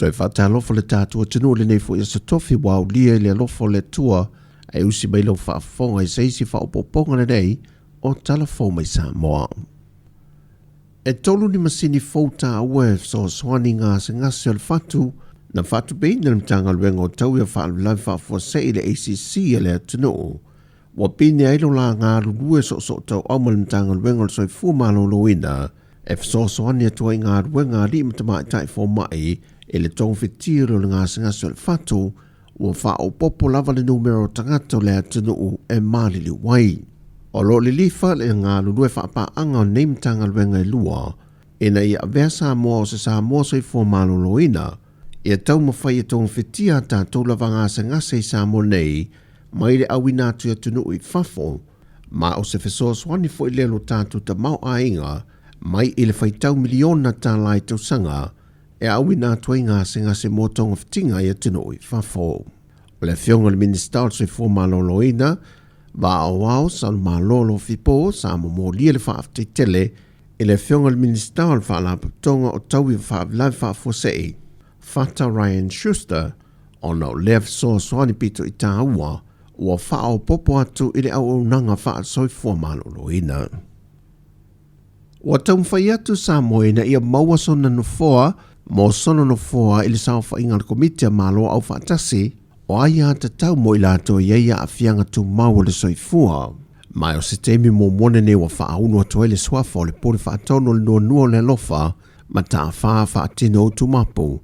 Toe faatalofa le tatou atunuu i lenei foi aso tofi ua aulia i le alofa o le Atua e usi mai lau faafofoga i se isi faaopoopoga lenei o Tala Fou mai Samoa. E tolu ni masini fou taua e fesoasoani i gasegase o le fatu na faatupeina e le Matagaluega o Taui o Faalavelave Faafuasei i le ACC a le atunuu. Ua pine ai lo la galulue soosootauau ma le Matagaluega o le Soifua Maloloina e fesoasoani atu ai i galuega a alii ma tamaitai fomai i le togafitia o le gasegase o le fatu ua faaopoopo lava le numera o tagata o le atunuu e maliliu ai. O lo o lilifa le galulue faapaaga o nei Matagaluega e lua ina ia avea Samoa o se Samoa soifua maloloina, ia taumafai e togafitia a tatou lava gasegase i Samoa nei mai le auina atu i atunuu i fafo, ma o se fesoasoani foi lea lo tatou tamaoaiga mai i le faitau miliona tala i tausaga e auina atu ai gasegase mo togafitiga i atunuu i fafo. O le Afioga i le Minisita o le Soifua Maloloina, Vaaoao Saumalolo Lofipo sa momolia le faafetai tele i le Afioga i le Minisita o le Faalapotopotoga o Taui o Faalavelave Faafuasei, Fata Ryan Schuster, ona o lea fesoasoani pito i tāua ua faaopoopo atu i le auaunaga faasoifua maloloina. Ua taumafai atu Samoa ina ia maua sona nofoa mo sona nofoa i le saofaiga a le Komiti a Malo Aufaatasi o Aiatatau mo i latou e i ai aafiaga tumau o le soifua. Ma o se taimi muamua lenei ua faaulu atu ai le suafa o le Pule Faatonu o le Nuanua o le Alofa ma Tafā Faatino Utumapu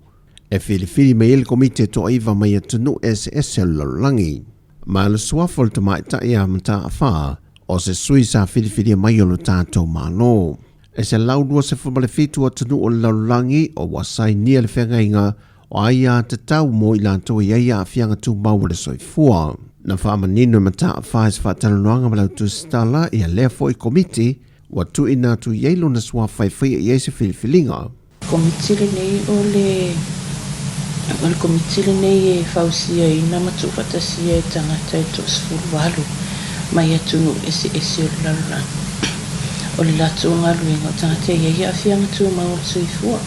e filifili mai ai le Komiti e toaiva mai atunuu eseese o le lalolagi. Ma o le suafa o le tamaitai a Mataafa, o se sui sa filifilia mai o lo tatou Malo. E 127 atunuu o le lalolagi o ua sainia le feagaiga o aiatatau mo i latou e i ai aafiaga tumau o le soifua. Na faamanino e Mataafa i se faatalanoaga ma le autusitala ia lea foi komiti ua tuuina atu i ai lona suafa e faia i ai se filifiliga. Komiti lenei o le o le Komiti lenei e fausiaina ma tuufaatasia e tagata e toasefuluvalu mai atunuu eseese o le lalolagi. O le latou galuega o tagata e i ai aafiaga tumau o le soifua,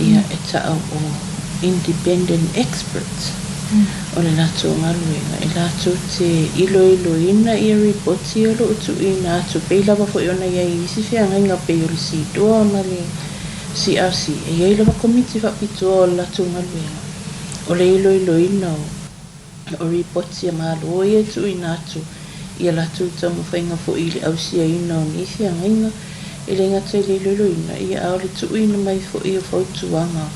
ia e ta'u o independent experts. O le latou galuega e latou te iloiloina ia ripoti o lo o tuuina atu pei lava foi ona i ai i isi feagaiga pei o le CEDAW ma le CRC, e i ai lava komiti faapitoa o le latou galuega o le iloiloina o ripoti a Malo ia e tuuina atu i a latou taumafaiga foi i le ausiaina o nei feagaiga, e le gata i le iloiloina, ia a o le tuuina mai foi o fautuaga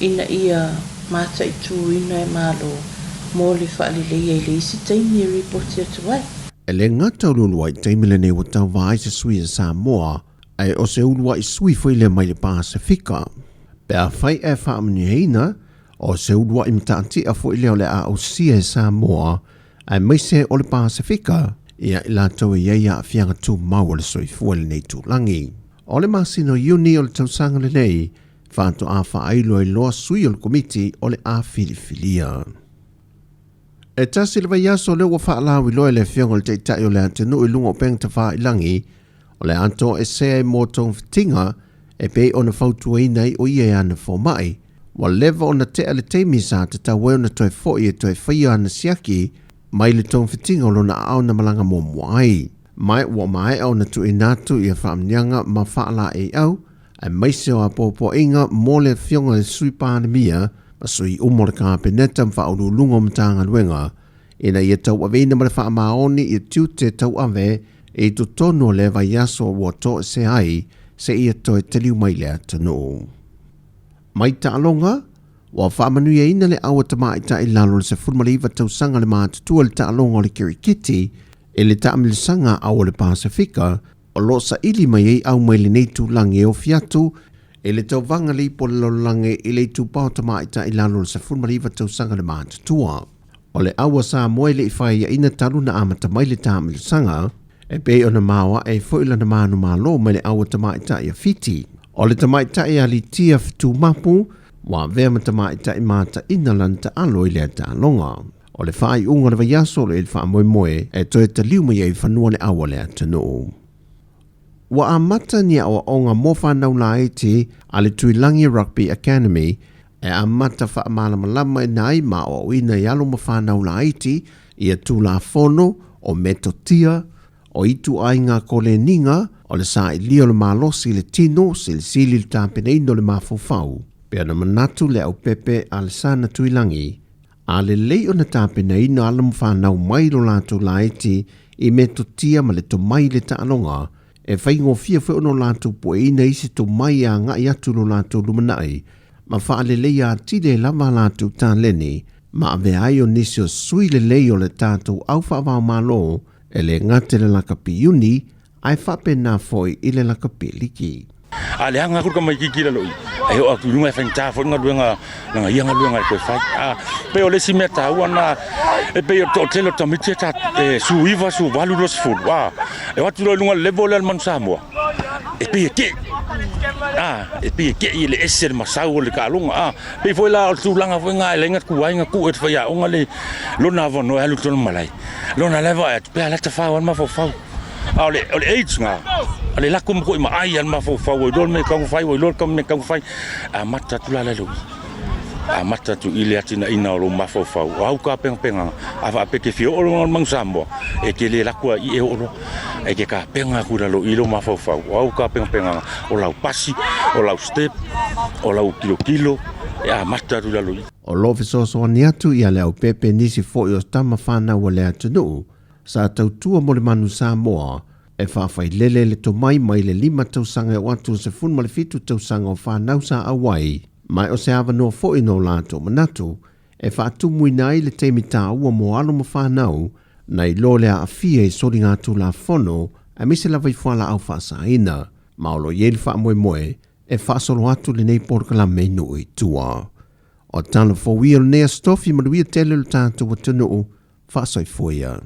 ina ia mataituina e Malo mo le faaleleia i le isi taimi e ripoti atu ai. E le gata o le uluai taimi lenei ua tauva ai se sui a Samoa ae o se uluai sui foi lea mai le Pasefika. Pe afai ae faamanuiaina, o se uluai mataatia foi lea o le a ausia e Samoa aemaise o le Pasefika, ia i latou e i ai aafiaga tumau o le soifua i lenei tulagi. O le masina o Iuni o le tausaga lenei, faatoa faailoailoa sui o le Komiti o le a filifilia. E tasi le vaiaso lea ua faalauiloa e le Afioga i le Taitai o le atunuu i luga o upega tafailagi, o le a toesea ai mo togafitiga e pei ona fautuaina ai o ia e ana fomai. Ua leva ona tea le taimi sa tatau ai ona toe foi e toe faia ana siaki mai le togafitiga o lona aao na malaga muamua ai. Ma ua maea ona tuuina atu ia faamanuiaga ma faalaeiau aemaise o apoapoaiga mo le Afioga i le Sui Palemia ma sui uma o le Kapeneta ma Faauluuluga o Matagaluega ina ia tauaveina ma le faamaoni ia tiute tauave i totonu o lea vaiaso ua toesea ai seia toe taliu mai le atunuu. Mai taaloga, ua faamanuiaina le au a tamaitai i lalo o le 19 tausaga le matutua i le taaloga o le kirikiti i le taamilosaga au o le Pasefika o lo o saili mai ai au mai lenei tulaga e ofi atu i le tauvaga le ipu o le lalolagi i le itupa o tamaitai i lalo o le 19 tausaga le matutua. O le au a Samoa e le i faiaina talu na amata mai le taamilosaga, e pei ona maoae ai foi lana manumalo mai le au a tamaitai a Fiti. O le tamaitai a Litia Fetumapu ua avea ma tamaitai mataina lana taalo i lea taaloga. O le faaiuga o le vaiaso o lo o i ai le faamoemoe e toe taliu mai ai i fanua le au a le atunuu. Ua amata ni aoaoga mo fanau laiti a le Tuilagi Rugby Academy e amata faamalamalamaina ai ma aoaoina i alo ma fanau laiti ia Tulafono o metotia o ituaiga koleniga o le sailia o le malosi i le tino, silisili i le tapenaina o le mafaufau, pei ona manatu le aupepe a Lesana Tuilagi, a lelei ona tapenaina alo ma fanau mai lo latou laiti i metotia ma le tomai i le taaloga, e faigofie foi ona latou pueina isi tomai e agai atu lo latou lumanai, ma faaleleia atili ai lava a latou taleni, ma avea ai o nisi o sui lelei o le tatou au faavaomalo e le gata i le lakapi iuni ae faapena foi i le lakapi liki. A leaga aku le tamaititi i lalo i, e oo atu i luga e faigata foi le galuega, leaga ia galuega e toe fai. A, pei o le isi mea taua lena, e pei o le toatele o tamaiti e 19, 18, 20, a, e o atu loa i luga o le level lea o le Manu Samoa, e pei e tei, a, e pei e tei e le ese le masau o le taaloga, a. Pei foi la o le tulaga foi lena e leai na tuai na tuu e le faiaoga le lona avanoa e alu i totonu o le malae. Lona la e vaai atu, pe a la tafao lava le mafaufau. A o le, o le age lena, o le lako matuai maai lava le mafaufau, ua iloa le mea e tatau ona fai, ua iloa le mea e tatau ona fai. Amata atu la la i le amata atu i le atinaeina o lou mafaufau, o au tapenapenaga, a faapea e te fia oo loa i le Manu Samoa, e te le lako lava i i e oo loa. E te tapena atu i lalo i lou mafaufau, o au tapenapenaga, o lau pasi, o lau step, o lau tilotilo, e amata atu i lalo i i. O lo o fesoasoani atu ia Leaupepe nisi foi o tama fanau a le atunuu sa tautua mo le Manu Samoa e faafailele le tomai mai le 5 tausaga e oo atu i le 17 tausaga o fanau sa auai, ma o se avanoa foi no latou manatu e faatumuina ai le taimi taua mo alo ma fanau nai lo le aafia i soligatulafono aemaise lava i fualaau faasaina, ma o lo o i ai le faamoemoe e faasolo atu lenei polokalame i nuu i tua. O tala fou ia o lenei aso tofi, manuia tele lo tatou atunuu, faasoifua ia.